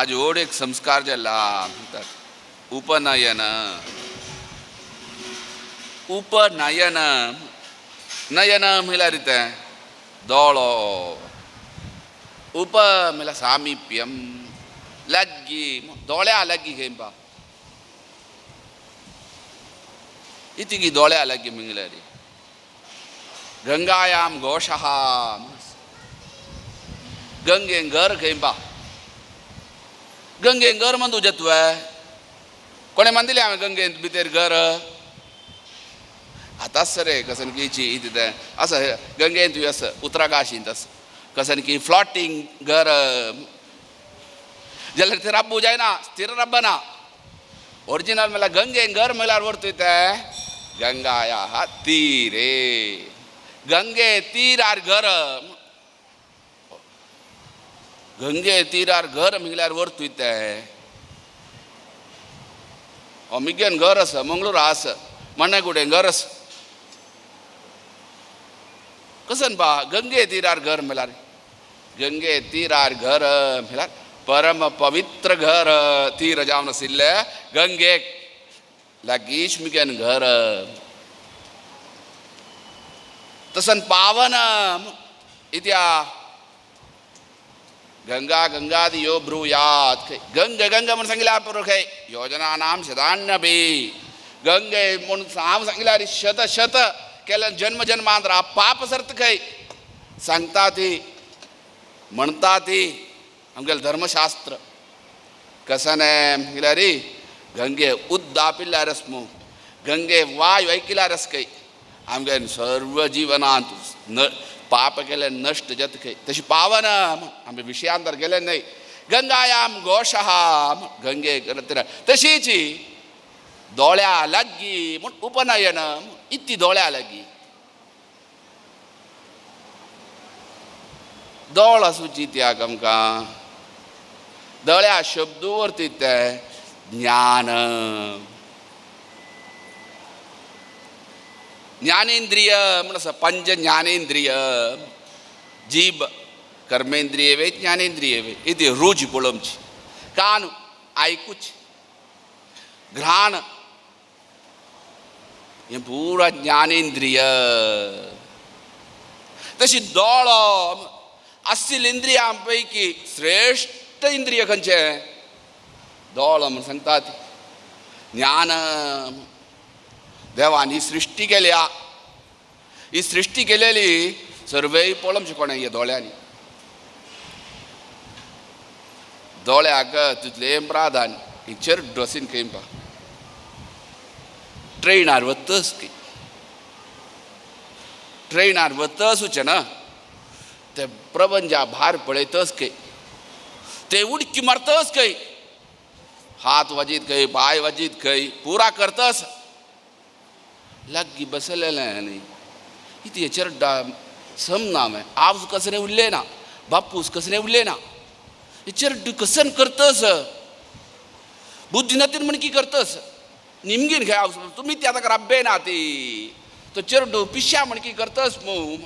आज ओड एक संस्कार जाला म्हणतात उपनयन. उपनयन नयन म्हळ्यार तें दोळो, उप म्हळ्यार सामिप्यम लागीं, दोळ्या लागीं घेवपा इतकी दोळ्या लागीं म्हळ्यार. गंगायाम घोशः गंगेन घर घेवपा, गंगेन घर म्हणू तुजें कोणें मानदिलें हांवें गंगेन भितर घर. आतांच रे कसन की इतलें आसा गंगेन तुवें आसा उत्तराकाशींत आसा कसन की फ्लॉटींग घर जाल्यार ते राब्बू जायना, स्थिर राबना. ओरिजिनल म्हळ्यार गंगेन घर म्हळ्यार व्हरतय तें गंगाया तीरे, गंगे तीरार घर, गंगे तीरार घर म्हळ्यार व्हरतय तें. मिगेन घर आसा, मंगळूर आसा, मण्णगुडेन घर आसा. कसन बा गंगे तीरार घर म्हळ्यार, गंगे तीरार घर म्हळ्यार परम पवित्र घर, तीर जावन आशिल्लें गंगेक लागींच मिगेन घर. तसन पावन इत्या गंगा गंगादि यो ब्रूयात गंग गंगा म्हूण सांगिल्ल्या पुरो खंय योजनानाम शतान्यपी गंगे म्हूण हांव सांगिल्यार शत शत केल्या जन्म जन्मांतरा पाप सर्त खंय सांगता ती म्हणटा ती आमगेलें धर्मशास्त्र. कसने म्हळ्यार गंगे उद्दापिल्ल्यार आसमू, गंगे वायू ऐकिल्यार आस खंय आमगे सर्व जिवनांत न पाप केलें नश्ट जाता खंय. तशी पावन आमी विशयांतर गेले न्हय. गंगायाम घोशः गंगे तशीच दोळ्या लागीं म्हूण उपनयन इतली दोळ्या लागीं दोळ आसूची त्याग आमकां दोळ्या शब्द वरती तें ज्ञान. ज्ञानेंद्रिय म्हण आसा पंच ज्ञानेंद्रिय, जीब कर्मेंद्रिय वे ज्ञानेंद्रिय वे इती रूच पळोवची, कान आयकुची, घ्राण हें पुरा ज्ञानेंद्रिय. तशी दोळो आशिल्ल्या इंद्रियां पैकी श्रेश्ठ इंद्रिय खंयचें दोळो म्हूण सांगतात. ज्ञान देवान ही सृश्टी केल्या, ही सृश्टी केलेली सर्वय पळोवचें कोणें ह्या दोळ्यांनी. दोळ्याक तितलें प्राधान्य ही चेर ड्रेसीन खंय ट्रेनार वतच की ट्रेनार वतच वचें ना ते प्रपंचा भार पळयतच खंय ते उडकी मारतच खंय हात वाजीत खंय पांय वाजीत खंय पुरा करतस लागीं बसलेलें न्ही इतलें चेरडा समना हांवें आवज कसलें उरलें ना, बापूस कसलें उरलें ना, हे चेरडू कसन करतस बुद्धी नातीन म्हण की करतस निमगीन खंय आवज तुमी ती आतां राब्बे ना ती तो चेरडू पिश्या म्हण की करतस मू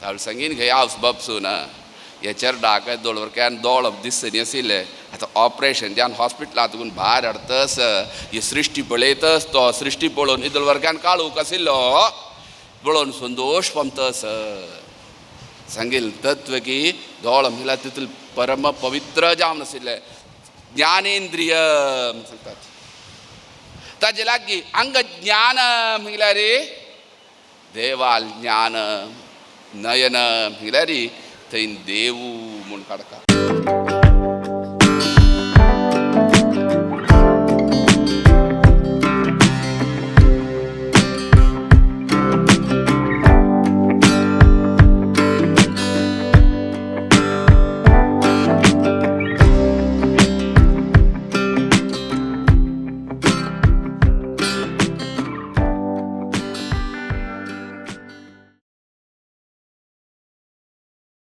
तावळ सांगीन खंय आवस बापसू ना हे चेरडाक दोळ can दोळ दिसनी आशिल्लें आतां ऑपरेशन जावन हॉस्पिटलांत भायर हाडतस ही सृश्टी पळयतस तो सृश्टी पळोवन इदल वर्गान काळूक आशिल्लो पळोवन संतोश पावतस. सांगील तत्व की दोळ म्हळ्यार तितून परम पवित्र जावन आशिल्लें ज्ञानेंद्रिय सांगतात. ताजे लागीं अंग ज्ञान म्हळ्यार देवाल ज्ञान, नयन म्हळ्यार थंय देवू म्हूण काडटा.